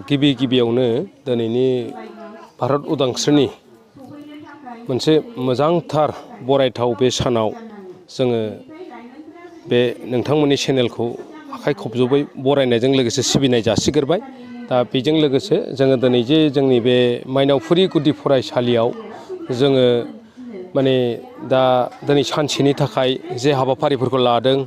गिबियावनो दिनैनि भारत उदांस्रिनि मोनसे मोजांथार बरायथाव बे सानाव जोङो बे नोंथांमोननि चेनेलखौ आखाइ खबजबै बरायनायजों लोगोसे सिबिनाय जासिग्रोबाय। दा बेजों लोगोसे जोङो दिनै जे जोंनि बे माइनावफुरि गुदि फरायसालियाव जोङो माने दा दिनै सानसेनि थाखाय जे हाबाफारिफोरखौ लादों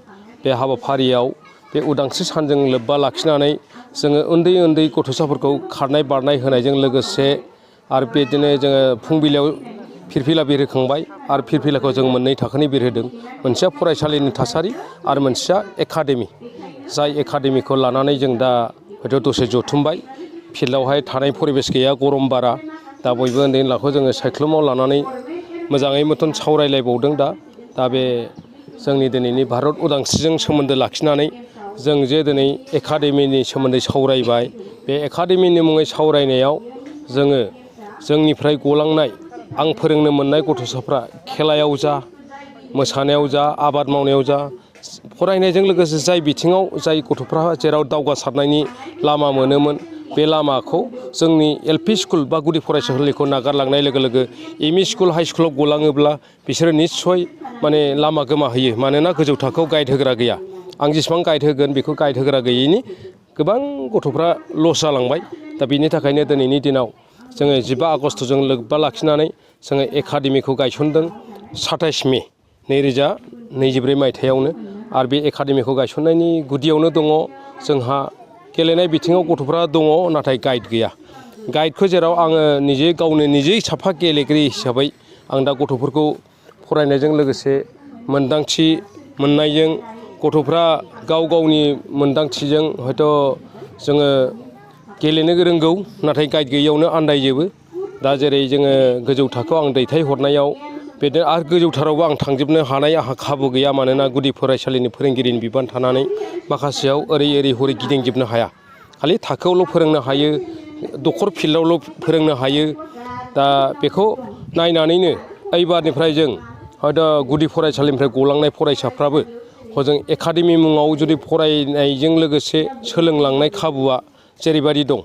बे हाबाफारियाव बे उदांस्रि सानजों लोब्बा लाखिनानै जोङो उन्दै गथ'साफोरखौ खारनाय बारनाय होनायजों लोगोसे आरो बिदिनो जोङो फुंबिलियाव फिरफिला बिरहोखांबाय आरो फिरफिलाखौ जों मोननै थाखोनि बिरहोदों। मोनसेया फरायसालिनि थासारि आरो मोनसेया एकाडेमि। जाय एकाडेमिखौ लानानै जों दा हयथ' दसे जथुमबाय। फिल्डआवहाय थानाय परिबेस गैया, गरम बारा। दा बयबो उन्दै उनलाखौ जोङो सायख्लुमाव लानानै मोजाङै मथन सावरायलायबावदों। दा बे जोंनि दिनैनि भारत उदांस्रिजों सोमोन्दो लाखिनानै जों जे दिनै एकाडेमिनि सोमोन्दै सावरायबाय। बे एकाडेमिनि मुङै सावरायनायाव जोङो जोंनिफ्राय गलांनाय आं फोरोंनो मोननाय गथ'साफ्रा खेलायाव जा, मोसानायाव जा, आबाद मावनायाव जा, फरायनायजों लोगोसे जाय बिथिङाव जाय गथ'फ्रा जेराव दावगासारनायनि लामा मोनोमोन बे लामाखौ जोंनि LP स्कुल बा गुदि फरायसालिखौ नागारलांनाय लोगो लोगो एम इ स्कुल हाइ स्कुलाव गलाङोब्ला बिसोरो निस्सय माने लामा गोमाहैयो। मानोना गोजौ थाखोआव गाइड होग्रा गैया। आं जेसेबां गाइड होगोन बेखौ गाइड होग्रा गैयैनि गोबां गथ'फ्रा लस जालांबाय। दा बिनि थाखायनो दिनैनि दिनाव जोङो 15 आगस्टजों लोब्बा लाखिनानै जोङो एकाडेमिखौ गायसनदों 27 मे 2024 मायथाइयावनो। आरो बे एकाडेमिखौ गायसननायनि गुदियावनो दङ जोंहा गेलेनाय बिथिङाव गथ'फ्रा दङ, नाथाय गाइड गैया। गाइडखौ जेराव आङो गावनो निजे साफा गेलेगिरि हिसाबै आं दा गथ'फोरखौ फरायनायजों लोगोसे मोनदांथि मोननायजों गथ'फ्रा गावनि मोनदांथिजों हयथ' जोङो गेलेनो रोंगौ, नाथाय गाइड गैयियावनो आन्दायजोबो। दा जेरै जोङो गोजौ थाखोआव आं दैथायहरनायाव बेनो आरो गोजौथारावबो आं थांजोबनो हानाय आंहा खाबु गैया। मानोना गुदि फरायसालिनि फोरोंगिरिनि बिबान थानानै माखासेयाव ओरै हरै गिदिंजोबनो हाया। खालि थाखोआवल' फोरोंनो हायो, दखर फिल्डआवल' फोरोंनो हायो। दा बेखौ नायनानैनो ओइबारनिफ्राय जों हयथ' गुदि फरायसालिनिफ्राय गलांनाय फरायसाफ्राबो हजों एकाडेमि मुङाव जुदि फरायनायजों लोगोसे सोलोंलांनाय खाबुआ जेरैबायदि दं।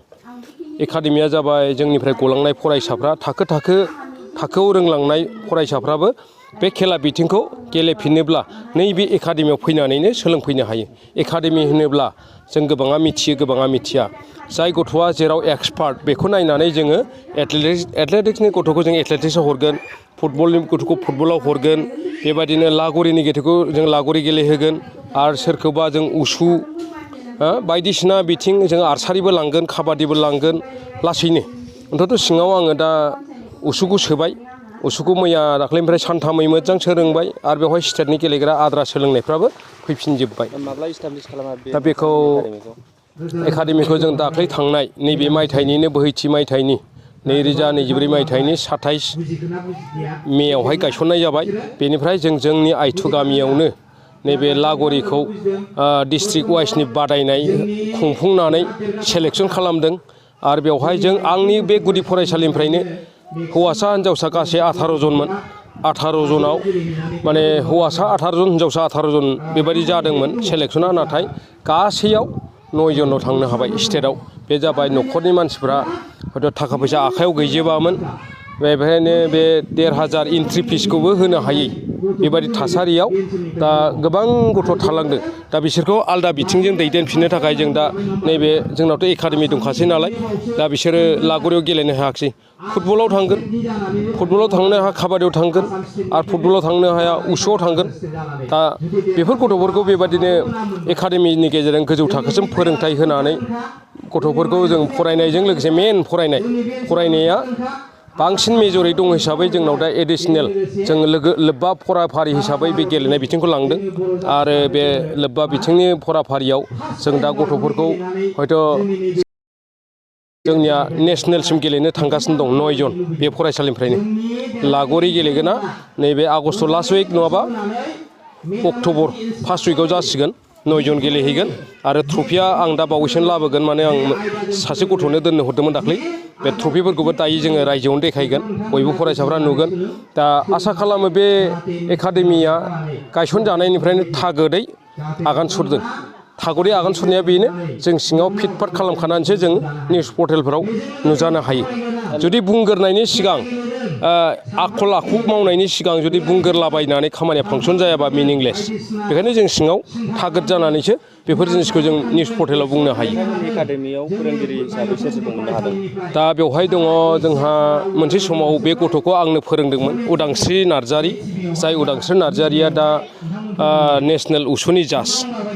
एकाडेमिया जाबाय जोंनिफ्राय गलांनाय फरायसाफ्रा थाखोआव रोंलांनाय फरायसाफ्राबो बे खेला बिथिंखौ गेलेफिनोब्ला नैबे एकाडेमियाव फैनानैनो सोलोंफैनो हायो। एकाडेमि होनोब्ला जों गोबाङा मिथियो, गोबाङा मिथिया। जाय गथ'आ जेराव एक्सपार्ट बेखौ नायनानै जोङो एथलेटिक्सनि गथ'खौ जों एथलेटिक्सआव हरगोन, फुटबलनि गथ'खौ फुटबलाव हरगोन, बेबायदिनो लागरिनि गथ'खौ जों लागरि गेलेहोगोन, आरो सोरखौबा जों उसु बायदिसिना बिथिं जों आर्सारिबो लांगोन, काबादिबो लांगोन लासैनो। अन्तत' सिङाव आङो दा उसुखौ सोबाय। उसुखौ मैया दाख्लैनिफ्राय सानथामै मोजां सोलोंबाय आरो बेवहाय स्टेटनि गेलेग्रा आद्रा सोलोंनायफ्राबो फैफिनजोब्बाय। दा बेखौ एकाडेमिखौ जों दाख्लै थांनाय नैबे मायथाइनिनो बोहैथि मायथाइनि 2024 मायथाइनि 27 मेआवहाय गायसननाय जाबाय। बेनिफ्राय जों जोंनि आइथु गामियावनो नैबे लागरिखौ डिस्ट्रिक्ट वाइसनि बादायनाय खुंफुंनानै सेलेकसन खालामदों। आरो बेवहाय जों आंनि बे गुदि फरायसालिनिफ्रायनो हौवासा हिन्जावसा गासै 18 जनमोन। 18 जनाव माने हौवासा 18 जन, हिन्जावसा 18 जन बेबायदि जादोंमोन सेलेकसना। नाथाय गासैयाव 9 जनल' थांनो हाबाय स्टेटआव। बे जाबाय न'खरनि मानसिफ्रा हयथ' थाखा फैसा आखाइयाव गैजोबामोन। बेनिखायनो बे 1500 एन्ट्रि फिसखौबो होनो हायै बेबायदि थासारियाव दा गोबां गथ' थालांदों। दा बिसोरखौ आलदा बिथिंजों दैदेनफिननो थाखाय जों दा नैबे जोंनावथ' एकाडेमि दंखासै नालाय, दा बिसोरो लागरियाव गेलेनो हायाखिसै। फुटबलाव थांगोन, फुटबलाव थांनो हाया, काबादियाव थांगोन, आरो फुटबलाव थांनो हाया उसुआव थांगोन। दा बेफोर गथ'फोरखौ बेबादिनो एकाडेमिनि गेजेरजों गोजौ थाखोसिम फोरोंथाइ होनानै गथ'फोरखौ जों फरायनायजों लोगोसे मेन फरायनाया बांसिन मेजरै दं हिसाबै जोंनाव दा एडिसनेल जों लोब्बा फराफारि हिसाबै बे गेलेनाय बिथिंखौ लांदों। आरो बे लोब्बा बिथिंनि फराफारियाव जों दा गथ'फोरखौ हयथ' जोंनिया नेसनेलसिम गेलेनो थांगासिनो दं 9 जन बे फरायसालिनिफ्रायनो। लागरि गेलेगोना नैबे आगस्ट लास्ट उइक नङाबा अक्ट'बर फार्स्ट उइकआव जासिगोन। 9 जन गेलेहैगोन। आरो ट्रफिया आं दा बावैसोनो लाबोगोन। माने आं सासे गथ'नो दोननो हरदोंमोन दाख्लै। बे ट्रफिफोरखौबो दायो जोङो रायजोआवनो देखायगोन, बयबो फरायसाफ्रा नुगोन। दा आसा खालामो बे एकाडेमिया गायसनजानायनिफ्रायनो थागोदै आगान सुरदों। थागदै आगान सुरनाया बेनो जों सिङाव फिटफाट खालामखानानैसो जों निउस पर्टेलफोराव नुजानो हायो जुदि बुंगोरनायनि सिगां आखल आखु मावनायनि सिगां जुदि बुंगोरलाबायनानै खामानिया फांसन जायाबा मिनिंलेस बेखायनो जों सिङाव थागोद जानानैसो बेफोर जिनिसखौ जों निउस पर्टेलाव बुंनो हायो एकाडेमियाव फोरोंगिरि हिसाबै सोर सोरखौ मोननो हादों दा बेवहाय दङ जोंहा मोनसे समाव बे गथ'खौ आंनो फोरोंदोंमोन उदांस्रि नार्जारि जाय उदांस्रि नार्जारिया दा नेसनेल उसुनि जाज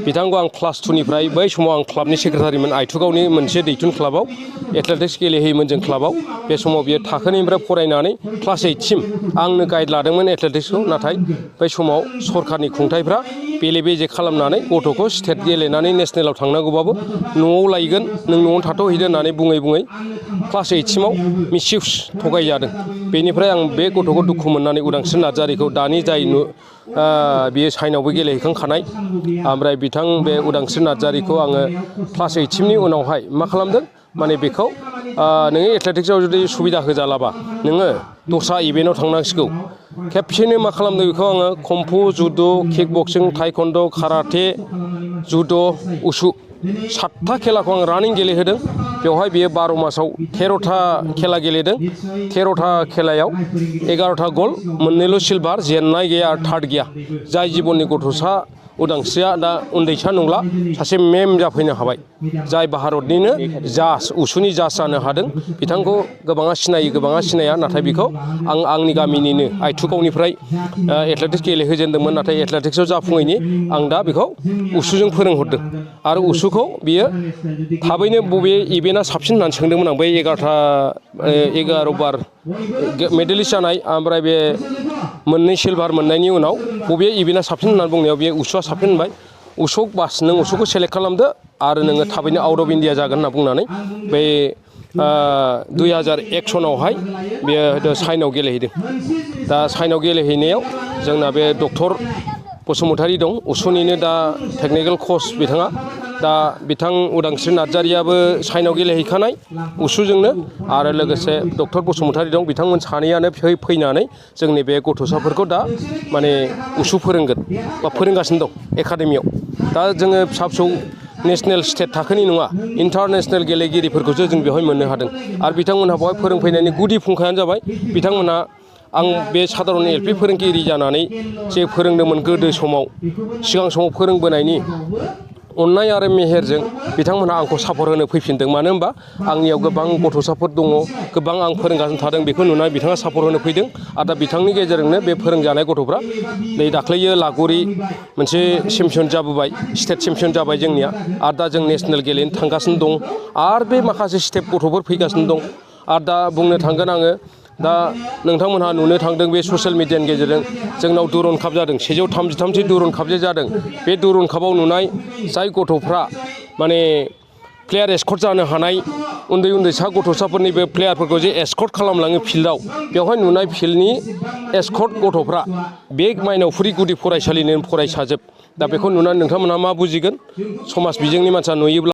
बिथांखौ आं क्लास 2निफ्राय बै समाव आं क्लाबनि सेक्रेटारिमोन आइथुगावनि मोनसे दैथुन क्लाबाव एथलेटिक्स गेलेहोयोमोन जों क्लाबाव बे समाव बियो थाखोनिफ्राय फरायनानै क्लास 8सिम आंनो गाइड लादोंमोन एथलेटिक्सखौ नाथाय बै समाव सरकारनि खुंथायफ्रा बेले बेजे खालामनानै गथ'खौ स्टेट गेलेनानै नेसनेलाव थांनांगौबाबो न'आव लायगोन नों न'आव थाथ'हैदो होननानै बुङै बुङै क्लास 8सिमाव मिसइउस थगायजादों बेनिफ्राय आं बे गथ'खौ दुखु मोननानै उदांस्रि नार्जारिखौ दानि जाय बियो चाइनायावबो गेलेहैखांखानाय ओमफ्राय बिथां बे उदांस्रि नार्जारिखौ आङो क्लास 8सिमनि उनावहाय मा खालामदों माने बेखौ नोङो एथलेटिक्सआव जुदि सुबिदा होजालाबा नोङो दस्रा इभेन्टआव थांनांसिगौ खेबसेनो मा खालामदों बेखौ आङो कम्फु जुद' किक बक्सिं टाइकन्ड' काराटे जुद' उसु 7था खेलाखौ आं रानिं गेलेहोदों बेवहाय बियो 12 मासाव 13था खेला गेलेदों 13था खेलायाव 11था ग'ल्ड मोननैल' सिलभार जेननाय गैया आरो थार्ड गैया जाय जिबननि गथ'सा उदांस्रिया दा उन्दैसा नंला सासे मेम जाफैनो हाबाय जाय भारतनिनो जाज उसुनि जाज जानो हादों बिथांखौ गोबाङा सिनायो गोबाङा सिनाया नाथाय बेखौ आं आंनि गामिनिनो आइथुगावनिफ्राय एथलेटिक्स गेलेहोजेनदोंमोन नाथाय एथलेटिक्सआव जाफुङैनि आं दा बेखौ उसुजों फोरोंहरदों आरो उसुखौ बियो थाबैनो बबे इभेन्टआ साबसिन होननानै सोंदोंमोन आं बै 11 बार मेडेलिस्ट जानाय ओमफ्राय बे मोननै सिलभार मोननायनि उनाव बबे इभेन्टआ साबसिन होननानै बुंनायाव बे उसुआ साबसिन होनबाय उसु बास नों उसुखौ सेलेक्ट खालामदो आरो नोङो थाबैनो आउट अफ इन्डिया जागोन होनना बुंनानै बै 2001 सनावहाय बेयो चाइनायाव गेलेहैदों दा चाइनायाव गेलेहैनायाव जोंना बे डक्टर बसुमतारी दं उसुनिनो दा टेकनिकेल कच बिथाङा दा बिथां उदांस्रि नार्जारियाबो चाइनायाव गेलेहैखानाय उसुजोंनो आरो लोगोसे डक्टर बसुमतारी दं बिथांमोन सानैयानो फैनानै जोंनि बे गथ'साफोरखौ दा माने उसु फोरोंगोन बा फोरोंगासिनो दं एकाडेमियाव दा जोङो फिसा फिसौ नेसनेल स्टेट थाखोनि नङा इन्टारनेसनेल गेलेगिरिफोरखौसो जों बेवहाय मोननो हादों आरो बिथांमोनहा बेवहाय फोरोंफैनायनि गुदि फुंखायानो जाबाय बिथांमोनहा आं बे साधारन एल पि फोरोंगिरि जानानै जे फोरोंदोंमोन गोदो समाव सिगां समाव फोरोंबोनायनि अननाय आरो मेहेरजों बिथांमोनहा आंखौ सापर्ट होनो फैफिनदों मानो होनबा आंनियाव गोबां गथ'साफोर दङ गोबां आं फोरोंगासिनो थादों बेखौ नुनानै बिथाङा सापर्ट होनो फैदों आरो दा बिथांनि गेजेरजोंनो बे फोरोंजानाय गथ'फ्रा नै दाख्लैयो लागुरि मोनसे चेम्पियन जाबोबाय स्टेट चेम्पियन जाबाय जोंनिया आरो दा जों नेसनेल गेलेनो थांगासिनो दं आरो बे माखासे स्टेप गथ'फोर फैगासिनो दं आरो दा बुंनो थांगोन आङो दा नोंथांमोनहा नुनो थांदों बे ससियेल मिडियानि गेजेरजों जोंनाव दुरन काप जादों 733थि दुरन काप जे जादों बे दुरन कापाव नुनाय जाय गथ'फ्रा माने प्लेयार एस्कर्ट जानो हानाय उन्दै उन्दैसा गथ'साफोरनि बे प्लेयारफोरखौ जे एस्कर्ट खालामलाङो फिल्डआव बेवहाय नुनाय फिल्डनि एस्कर्ट गथ'फ्रा बे माइनावफुरि गुदि फरायसालिनि फरायसाजोब दा बेखौ नुनानै नोंथांमोनहा मा बुजिगोन समाज बिजोंनि मानसिया नुयोब्ला